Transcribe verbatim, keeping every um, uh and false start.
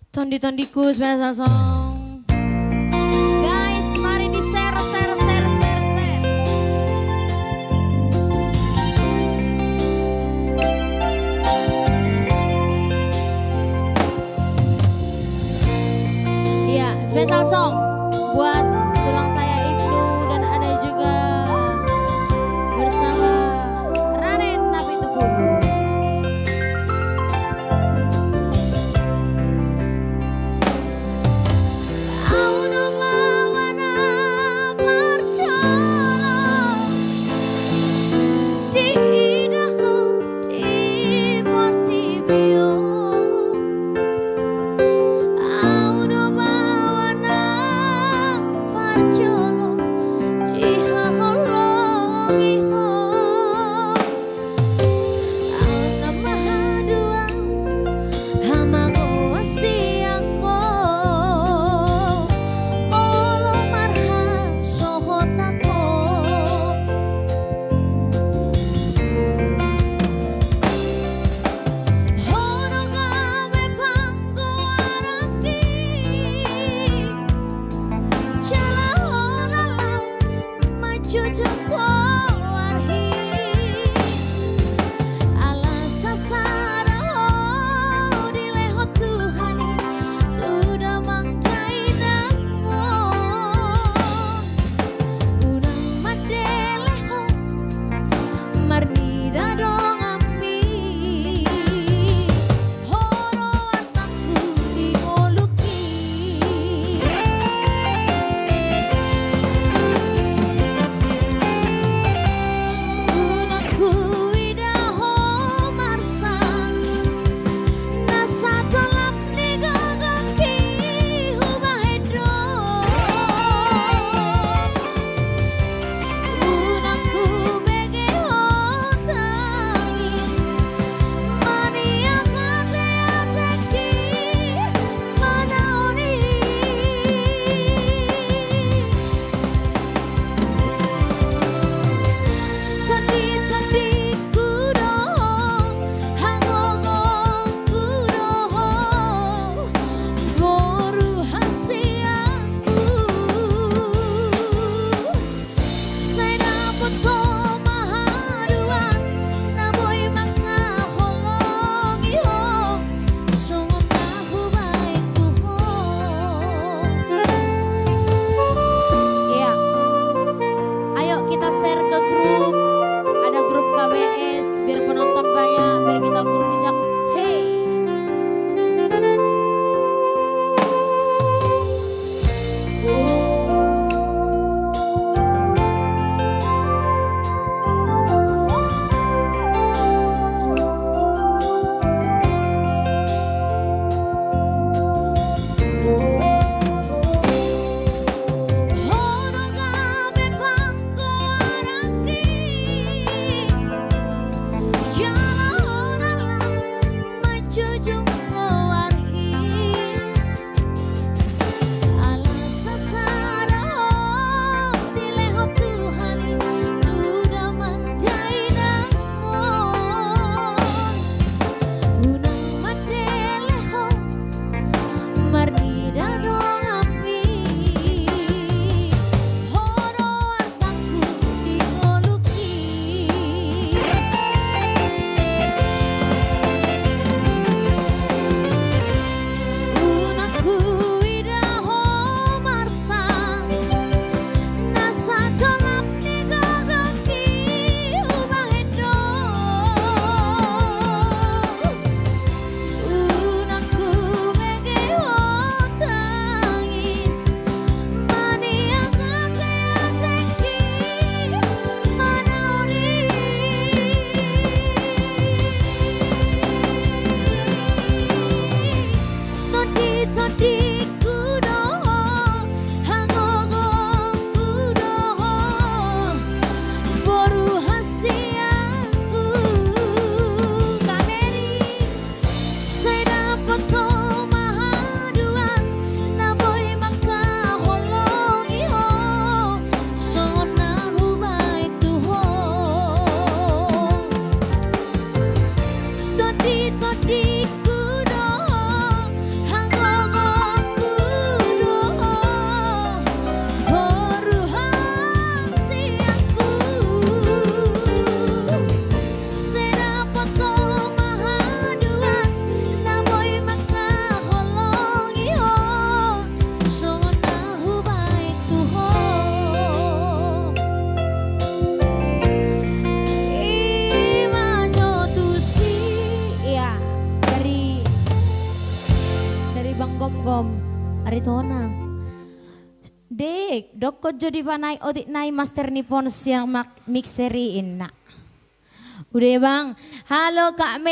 Tondi-tondingku, special song. Guys, mari di-share, share, share, share, share. Iya, special song buat tulang saya Ibnu dan ada juga bersama Raden Napitupulu. Au do baoa na parjolo diida ho di portibi on. Au do baoa na parjolo dihaholongi ho. Au na mahaduan hamagoan sian ho, olo marhasohotan ho. Ho do gabe panggoaranki, jala ho laho manjujung goarhi. Ala sasada ho dilehon Tuhan i tu damang dainang on. Unang mandele ho marnida donganmi. Ho do artangku di ngolungki. Unang huida ho marsangap, na satolap ni gagangki hubahen do. Unang hubege ho tangis, maniak ateateki manaon i. Tonditondingku do ho, hangongongku do ho, boru hasianku. Sai dapot ho ma haduan na boi manghaholongi ho songon na hubaen tu ho. Iya. Ayo kita share ke grup. Ada grup K B S, biar penonton banyak, biar kita ukur bijak. Hei. Ho do gabe panggoaranki, jala ho laho manjujung goarhi. Ala sasada ho dilehon Tuhan i tu damang dainang on. Unang mandele ho marnida donganmi. Ho do artangku di ngolungki. Bang Gomgom, Aritona. Dek, dokkon jo di panai otik nai master ni pon sian mak-, mixer i inna. Ude bang, halo Kak Me.